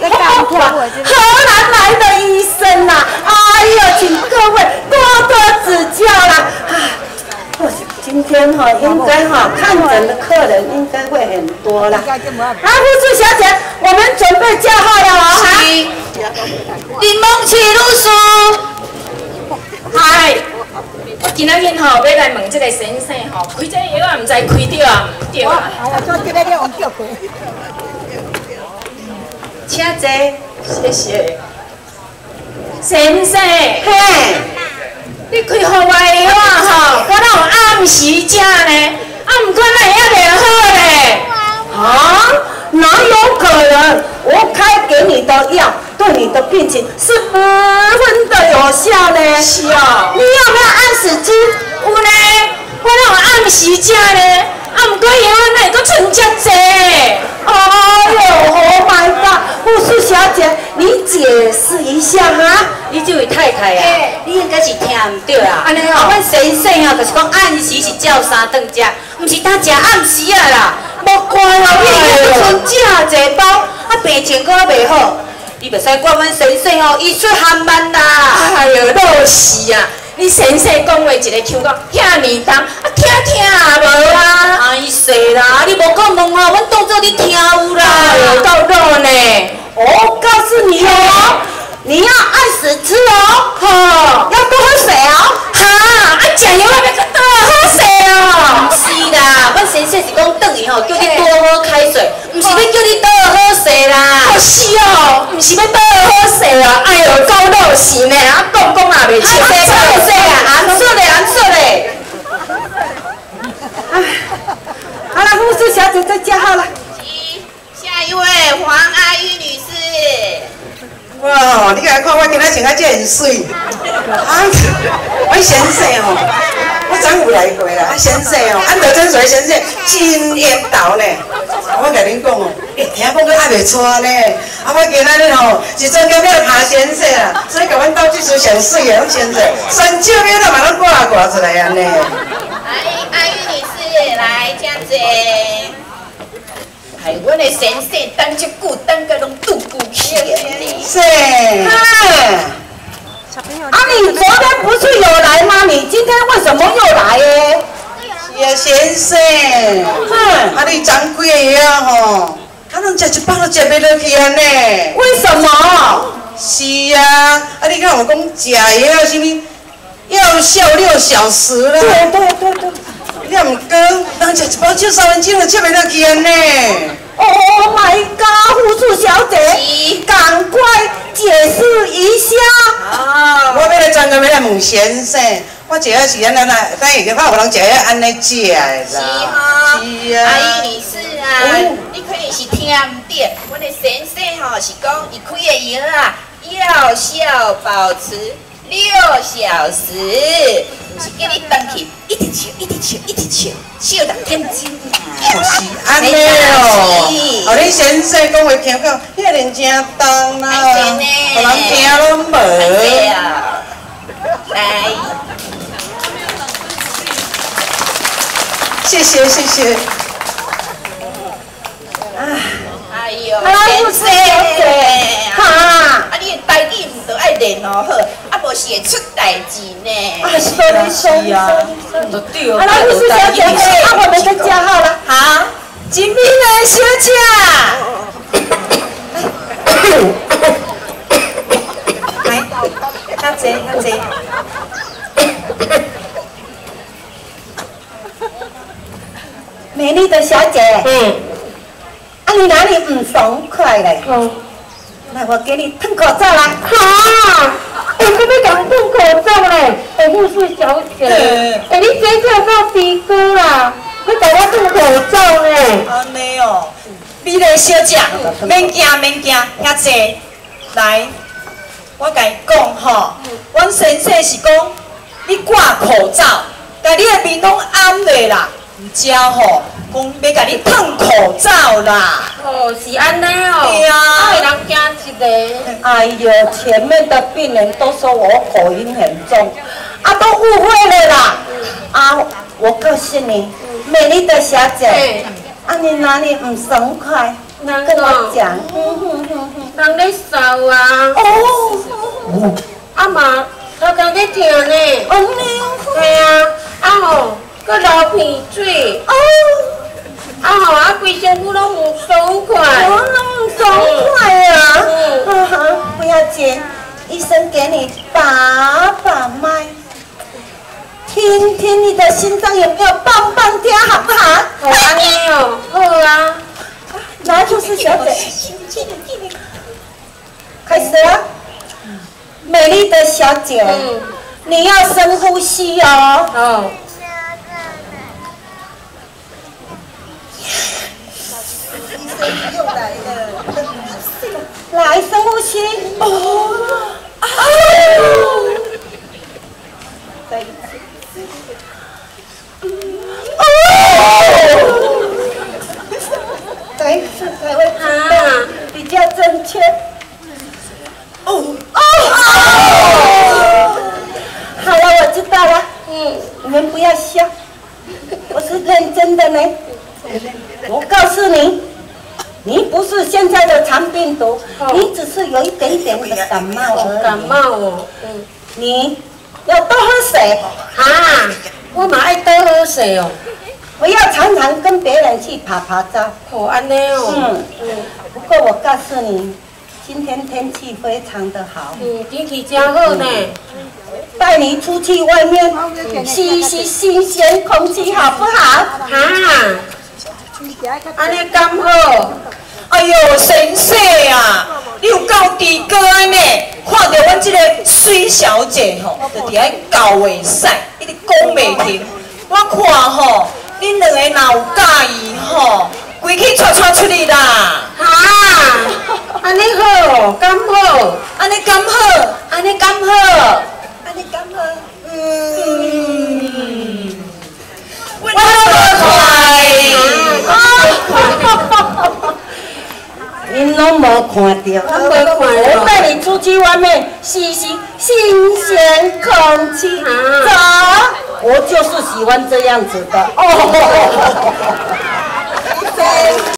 荷蘭來的醫生呐，哎呦，請各位多多指教啦！啊，我想今天哈應該哈看診的客人應該會很多啦。啊，護士小姐，我們準備叫號了哦。是。林夢琪女士。嗨，我今仔日吼欲來問這个先生吼，開這个藥啊，毋知開著啊毋對啊。請坐。謝謝。先生，嘿，你開予我的藥啊吼，我哪有按時食呢？啊，毋過哪會猶袂好咧？啊？哪有可能？我開給你的藥對你的病情是十分的有效呢。是哦。你有沒有按時吃？有呢，我哪有按時食呢？啊，毋過藥哪會閣賰遮濟？哎呦，Oh my god！護士小姐，你解釋一下哈。你這位太太啊，你應該是聽毋對啊。按呢哦。阮先生啊，就是講按時是照三頓食，毋是當食暗時啊啦。無怪哦，你會閣賰遮濟包，啊病情閣猶袂好，你袂使怪阮先生哦，醫術含慢啦。哎呦，老是啊！你先生講話一个腔講遐爾重，啊聽聽也無啊。歹勢啦，你無講問哦，阮當做你聽有啦。哎呦，夠老呢。我告訴你哦，你要按時吃哦，吼，要多喝水哦。哈，啊食藥啊欲閣多好勢哦。毋是啦，阮先生是講轉去吼，叫你多喝開水，毋是欲叫你倒好勢啦。哦是哦，毋是欲倒好勢啊！哎呦，夠老實呢，啊講講也袂清楚。歹勢啊，按說咧，按說咧。哎，好了，護士小姐再叫號了。下一位黃阿玉女士。哇，你來看我今仔穿啊這麼媠，啊，阮先生吼，我昨有來過啦，啊先生吼，安德診所的先生真緣投呢。我共恁講哦，欸，聽講閣猶袂娶呢，啊，我今仔日吼是專專欲拍先生啊，所以共阮兜這束上媠的攏穿者，三少囡仔嘛攏掛掛出來按呢。阿玉女士，來，請坐。哎，阮的先生等這久，等到攏拄久去啊！是。哎，啊，你昨天不是有來嗎？你今天為什麼又來耶？是啊，先生。哼，啊，你昨開的藥吼，啊，攏食一包都食袂落去按呢。為什麼？是啊，啊，你敢有講食藥啥物？藥效6小時啦。對對對對。你也毋過，人食一包笑三分鐘就食袂落去按呢。 Oh my god！護士小姐，趕快解釋一下。啊，我欲來專門欲來問先生，我食藥是按怎來？等下看有人食藥按呢食的啦。是吼。是啊。阿姨女士啊，你可能是聽毋對，阮的先生吼是講伊開的藥啊，藥效保持6小時，毋是叫你轉去一直笑，一直笑，一直笑，笑6點鐘。哦，是按呢哦。哦，恁先生講話聽講，遐爾正重啦，予人聽攏無。來，謝謝謝謝。哎呦，先生，哈，啊，你的台語毋著愛練哦好，啊無是會出代誌呢。啊，sorry sorry sorry。好了，護士小姐，啊，我們再叫號了。好，金美麗小姐。來，較坐較坐。美麗的小姐。嗯。啊，你哪裡毋爽快咧？哦。來，我給你褪口罩來。哈！欸，你欲共褪口罩咧？欸，護士小姐，欸，你這叫做低估啦！欲共我褪口罩呢？按呢哦，美麗小姐，免驚免驚，遐坐。來，我共你講吼，阮先生是講，你掛口罩，共你的面攏掩咧啦，毋才吼，講欲共你褪口罩啦。哦，是按呢哦。對啊。啊，予人驚一个。哎呦，前面的病人都說我口音很重，啊，都誤會了啦。啊，我告訴你，美麗的小姐，啊，你哪裡毋爽快？跟我講。人人咧嗽啊。哦。啊嘛，頭殼咧疼呢。哦呢。嘿啊，啊吼，閣流鼻水。哦。啊吼，啊規身軀攏毋爽快。哦，攏毋爽快啊！嗯。好，不要緊，醫生給你把把脈，聽聽你的心臟有沒有砰砰跳，好不好？好按呢哦，好啊。來，護士小姐，開始了。美麗的小姐，你要深呼吸哦。哦。醫生又來了。來，深呼吸。哦。哦。再一次。哦。再一次才會知道比較正確。哦哦！好了，我知道了。嗯，你們不要笑，我是認真的呢。我告訴你，你不是現在的腸病毒，你只是有一點點的感冒而已。感冒哦。嗯。你要多喝水。啊，我嘛愛多喝水哦。不要常常跟別人去趴趴走。哦，按呢哦。嗯嗯。不過我告訴你，今天天氣非常的好。嗯，天氣真好呢。帶你出去外面吸一吸新鮮空氣，好不好？哈，按呢敢好？哎喲，先生啊，你有夠豬哥的呢？看著阮這個水小姐吼，就佇遐教袂使，一直講袂停。我看吼，恁兩個若有佮意吼，規氣帶帶出去啦。哈，按呢好，敢好？按呢敢好？按呢敢好？按呢敢好？嗯，我無看。恁攏無看著，我帶你出去外面吸吸新鮮空氣，走，我就是喜歡這樣子的。哦。